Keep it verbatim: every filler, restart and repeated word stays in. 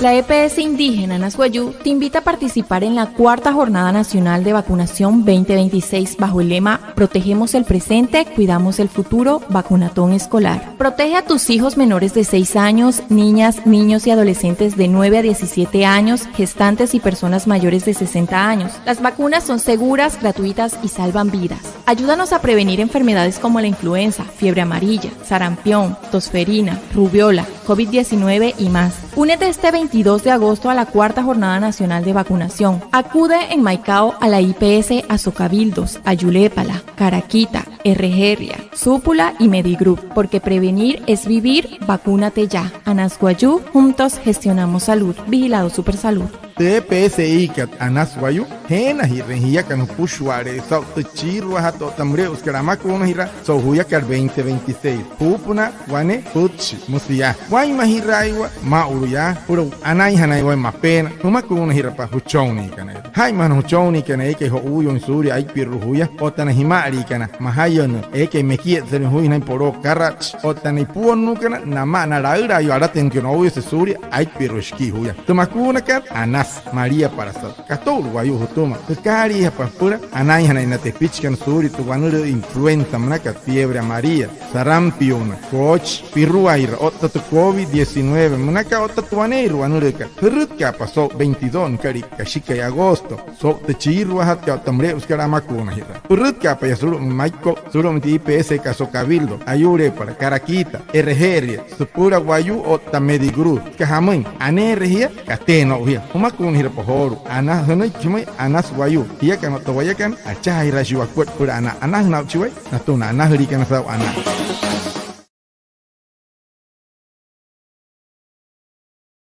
La E P S indígena Anas Wayuu te invita a participar en la cuarta Jornada Nacional de Vacunación veinte veintiséis bajo el lema "Protegemos el presente, cuidamos el futuro, vacunatón escolar". Protege a tus hijos menores de seis años, niñas, niños y adolescentes de nueve a diecisiete años, gestantes y personas mayores de sesenta años. Las vacunas son seguras, gratuitas y salvan vidas. Ayúdanos a prevenir enfermedades como la influenza, fiebre amarilla, sarampión, tosferina, rubeola, covid diecinueve y más. Únete este veintidós de agosto a la cuarta Jornada Nacional de Vacunación. Acude en Maicao a la I P S Asocabildos, Ayuuleepala, Karaquita, Erejeeria, Süpüla y Medigroup, porque prevenir es vivir. Vacúnate ya. Anas Wayuu, juntos gestionamos salud. Vigilado Supersalud. Tü E P S-kat Anas Wayuu, jeenajirüin jiakana jüpüshua'ale'e saa'u tü chiiruajatü otta müle'usükat amakuunajiraa so'u juyakat veinte veintiséis. Juupünaa wane pütchi, müsü yaa: waa'inmajiraaiwa maa'ulu yaa süpüla anainjanain waya mapeena. Jümakuunajirapa jüchonniikana. Jaa'inmaja na jüchonniikana eekai jo'uuyuuin suulia aipirua juya otta na jima'aliikana majayünnüü eekai mekietsalüin juya sünain poloo karatshi otta na ipuonnuukana namaa na laülaayuu alatüinakana ouyase suulia aipirua shikii juya. Tü makuunakat anasü, maliapalasat, kato'ulu wayuu jütüma. Jükaaliijapa süpüla anainjanain na tepichikana suulia tü wanülüü influenza münakat, fiebre amarilla, sarampiona, koochi, piruaira otta tü covid diecinueve münakat otta tü waneeirua wanülüükat. Jürütkaapa so'u veintidós nüka'lia kashikai agosto so'u tü chiiruajatkat otta müle'usükat amakuunajiraa. Pürütkaapa yaa sulu'umüin Maiko'u, sulu'umüin tü I P S-kat Asocabildo, Ayuuleepala, Karaquita, Erejeeria, Süpüla Wayuu otta Medigroup. Süka jamüin, aneere jia, kateena o'u jia. Jümakuunajirapa joolu'u. Ana, jünüiki jümüin Anas Wayuu. Jiakana otta wayakana, achajaajiraashii wakuaippa süpüla anaa. Anajüna aa'uchi waya natüma na anajüliikana saa'u anaa.